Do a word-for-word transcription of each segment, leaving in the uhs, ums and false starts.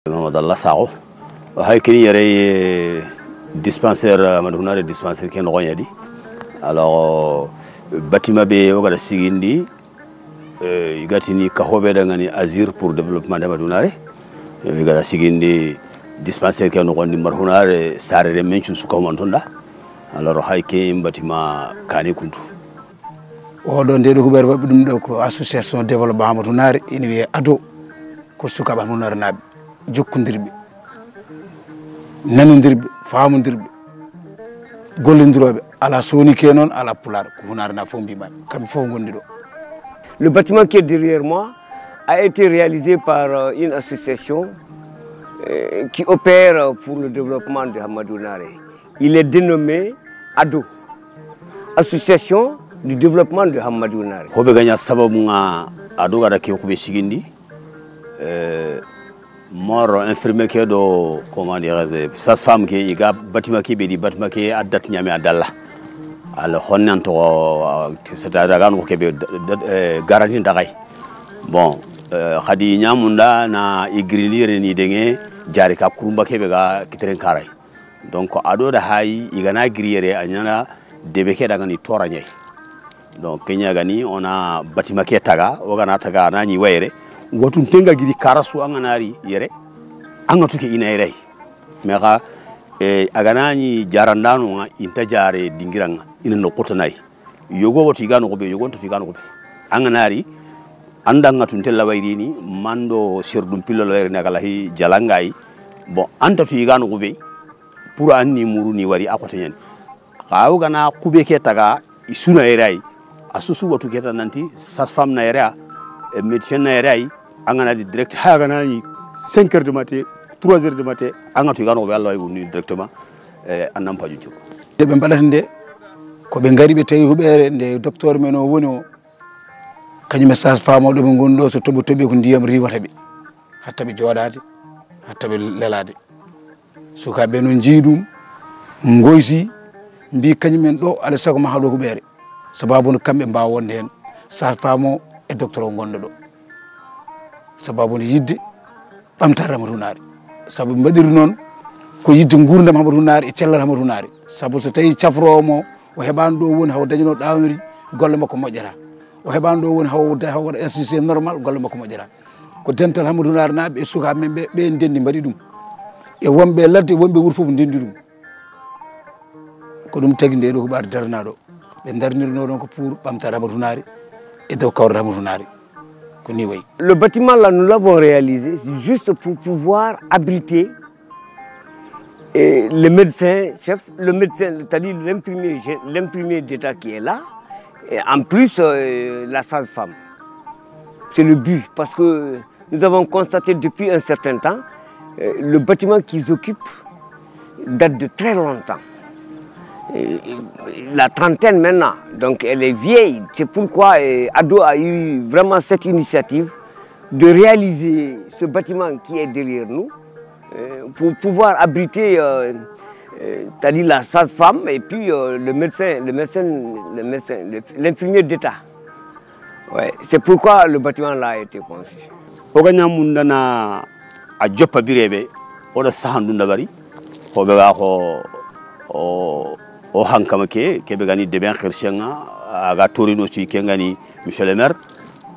Mamadou Allah Sakho. Hay keni yere dispensaire Amadou Hunare dispensaire ke noxon yadi. Alors bâtiment be o gada sigindi, eh, i gatini ka hobe da ngani Azir pour développement de Amadou Hunare. Eh, i gada sigindi dispensaire ke noxon di Amadou Hunare sarere menchu su ko mantonda. Alors hay ke bâtiment kani kuntu. Oɗo nde ɗo huɓere waɗi ɗum ɗo ko association développement Amadou Hunare ina wiyee ado. Ko sukaaɓe Amadou Hunare naaɓe jokkondirɓe, nanondirɓe, faamondirɓe, gollondirooɓe. Alaa soninke noon, alaa pulaar, ko Hunare naaɓe fof mbiimaɓe. Kamɓe fof ngondi ɗo. Le bâtiment qui est derrière moi a été réalisé par euh, une association euh, qui opère pour le développement de Hamadou Hunare. Il est dénommé ado, Association du développement de Hamadou Hunare. Hobe ganya sababu nga ado gada ke kube sigindi. Eh, moro infirmier ke do, comment dirais-je, sage-femme ke iga bâtiment ke be di bâtiment ke adat nyame adalla. Ala honnan to, c'est-à-dire gan ko ke be garantie dagay. Bon, eh, khadi nyamunda na igrilire ni denge jari ka kurumba ke be ga kitren karay. Donc ado da hay igana griyere anyana debe ke daga ni tora nyai. Donc kenya gani ona bâtiment ke taga o gana taga na ni wayre. Watun tenga gidi karasu angana ri yere. Anga tuke ina yere. Mais ga eh, agana ni jarandano nga inta jare dingiranga ina no kotanai. Yogo watu igano ko be yogo to igano ko be. Angana ri anda nga tun tella wayrini mando sirdum pillo wayrini agala hi jalangai. Bon anta tu igano ko be. Pour anni muru ni wari akote nyen. Kawo gana kube ke taga isuna erai. Asusu watu ke ta nanti sage-femme na erai. E médecin na erai. Angana di direct ha gana ni cinq heures du matin, trois heures du matin, anga tu igano ko be Allah waybu ni directement. Eh, annan paju cuko. Ɓe mbaɗata nde ko ɓe ngari ɓe tawi huɓeere nde docteur men o woni o. Kañum e sage-femme o ɗo ɓe ngoni ɗo so toɓo toɓi ko ndiyam riiwata ɓe. Hatta ɓe jooɗaade, hatta ɓe lelaade. Sukaaɓe noon njii ɗum, ngoyti, mbii kañum en ɗo alaa sago maha ɗo huɓeere. Sababu no kamɓe mbaawa wonde heen sage-femme o e docteur o ngonɗo ɗo. Sababu no yiɗde ɓamtaare Amadou Hunare. Sabu ɓe mbaɗiri noon ko yiɗde nguurndam Amadou Hunare e cellal Amadou Hunare. Sabu so tawii cafroowo mo o heɓaano ɗo woni haw dañanoo ɗawnori golle makko moƴƴata. O heɓaano ɗo woni haw haw waɗa S C C normal golle makko moƴƴata. Ko dental Amadou Hunare naaɓe e sukaaɓe men ɓe ɓe ndenndi mbaɗi ɗum. E wonɓe ladde e wonɓe wuro fof ndenndi ɗum. Ko ɗum tagi nde ɗo huɓaade darnaaɗo. Ɓe darnirnoo ɗon ko pour ɓamtaade Amadou Hunare e dow kawral Amadou Hunare. Ko ni wayi. Le bâtiment là, nous l'avons réalisé juste pour pouvoir abriter euh, le médecin chef, le médecin, c'est-à-dire l'imprimer, l'imprimer d'État qui est là, et en plus euh, la sage-femme. C'est le but, parce que nous avons constaté depuis un certain temps euh, le bâtiment qu'ils occupent date de très longtemps. Et la trentaine maintenant, donc elle est vieille. C'est pourquoi euh, Ado a eu vraiment cette initiative de réaliser ce bâtiment qui est derrière nous euh, pour pouvoir abriter euh, euh, c'est-à-dire la sage-femme et puis euh, le médecin, le médecin, le médecin, le- l'infirmier d'État. Ouais, c'est pourquoi le bâtiment là a été conçu. Oga ñamundana a joppa bireɓe oɗo sahandu dabari. Hoɓe ga ko o o hankama ke keɓe gani deben xirsenga aga torino si ke gani monsieur le maire.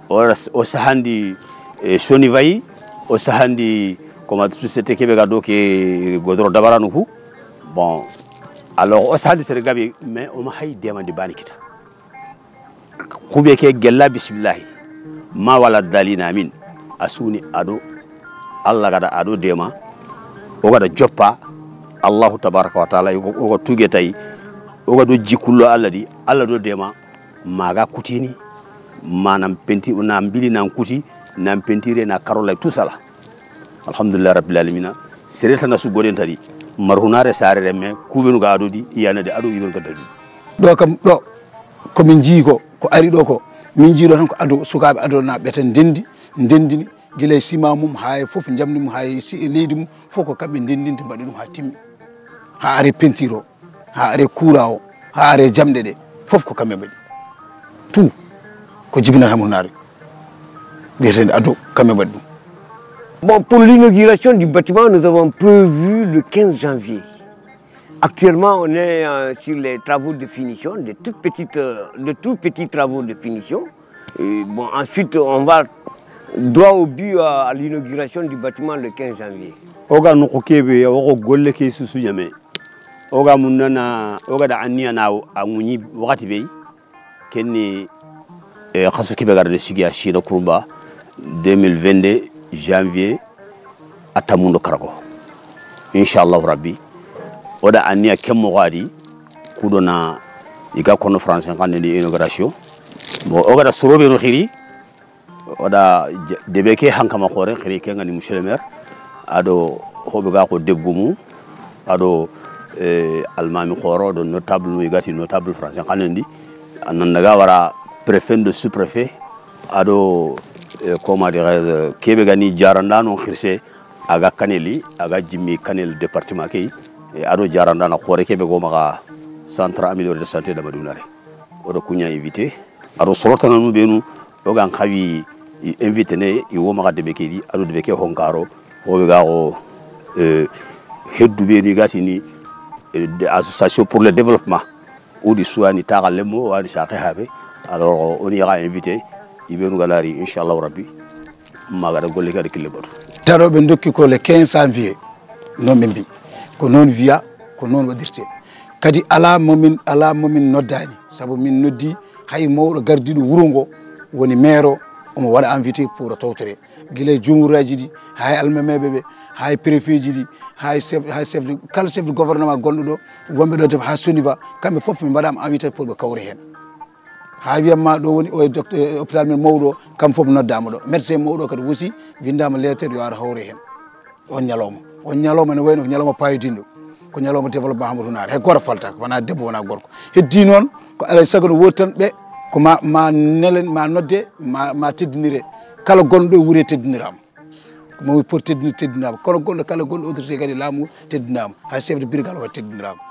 O ras- o sahandi e soni vayi o sahandi koma société keɓe ga do ke godoro dabaranu ku. Bon, alors o sahandi sere gabi mais oma hay demandi bani kita. Kuɓe ke gella bisimillahi. Ma wala dalina amin. A suni ado. Allah gada ado dema. O gada joppa. Allahu tabaraka wa taala ogo tuge tayi. O gado jikullo Allah di. Allah do dema. Maga kutini. Manam penti na mbili nan kuti nan pentire na karola tout ça là. Alhamdulillah rabbil alamina. Sere tana su goden tadi. Marhunare sare remme kubenu ga adodi iyana de ado ibn gadadi. Ɗo kam ɗo ko min njii ko ko ari ɗo ko min njii ɗo tan ko ado sukaaɓe ado na ɓe tan ndendi ndendini gila e sima mum haa e fof njamdi mum haa e si- e leydi mum fof ko kamɓe ndendinde mbaɗi ɗum haa timmi haa are pentiro haa are kuura o haa are jamɗe ɗe fof ko kamɓe mbaɗi tout ko jibinata mo naari wiyeteende ado kamɓe mbaɗi ɗum Bon, pour l'inauguration du bâtiment, nous avons prévu le quinze janvier. Actuellement, on est euh, sur les travaux de finition, de toutes petites, euh, de tout petits travaux de finition. Et bon, ensuite, on va droit au but à, à l'inauguration du bâtiment le quinze janvier. O ga noqu ke be, o ga golle ke susu ɲaame. O ga munana, o ga da anniya na a ŋuɲi waxati be. Ken ni, eh, xasu ke be ga da sigi a Chine kurumba, deux mille vingt-deux janvier, a tamundo karago. Inshallah Rabbi. O da anniya ke moxo a di, ku do na i ga kono français xannen di inauguration. Bon, o ga da soro be no xiri, o da j-, debe ke hankama xoore, xiri ke ŋa ni monsieur le maire, a do ho be ga ko debgumu, a do, eh, almami xooro do notable nu i ga ti notable français xannen di, a nan daga wara préfet do sous-préfet, a do, eh, comment dirais-je, ke be ga ni jaranda no xirse, a ga kaneli, a ga jimmi kanel département ke, eh, a do jaranda na xoore ke be go maxa centre amélioré de santé de Madunare. O do ku ɲa invité, a do soro tana nu be nu, o ga n xawi i invité ne, i wo maxa debe ke di, a do debe ke honkaro, o be ga xo, eh, heddu be ni ga ti ni, eh, de association pour le développement, o di suwani taxa lemmo, wani saxe habe, alors o ni xa invité, i be nu ga lari, inshallah Rabbi, maxa da golle ke a da kille batu. Taro be ndokki ko le quinze janvier, non be mbi. Ko non wiya, ko non wadirte. Kadi ala momin, ala momin noddani, sabu min noddi hay mawɗo gardiiɗo wuro ngo woni maire o, omo waɗa invité pour o tawtore. Gila e jumhuraaji ɗi, hay almameeɓe ɓe, hay préfet ji ɗi, hay chef, hay chef de, kala chef de gouvernement gonɗo ɗo, wonɓe ɗo def ha Soniva, kamɓe fof ɓe mbaɗama invité pour ɓe kawre hen. Ha wiyamma ɗo woni o e docteur, hôpital men mawɗo, kam fof noddaama ɗo. Médecin mawɗo kadi wosi, winndama lettre yo ar hawre hen. On ñalawma. On ñalawma ne wayno ko ñalawma payodinɗo. Ko ñalawma développement Hamadou Hunaare. Hay gooto faltaaka, wona debbo, wona gorko. Heddi noon, ko alay sago no woodi tan ɓe, ko ma, ma nelen, ma nodde, ma, ma teddinire. Kala gonɗo e wuure teddiniraama. Ko mo poti teddinir, teddiniraama. Kono gonɗo, kala gonɗo autorité kadi laamu teddinaama. Hay chef de brigade o teddiniraama.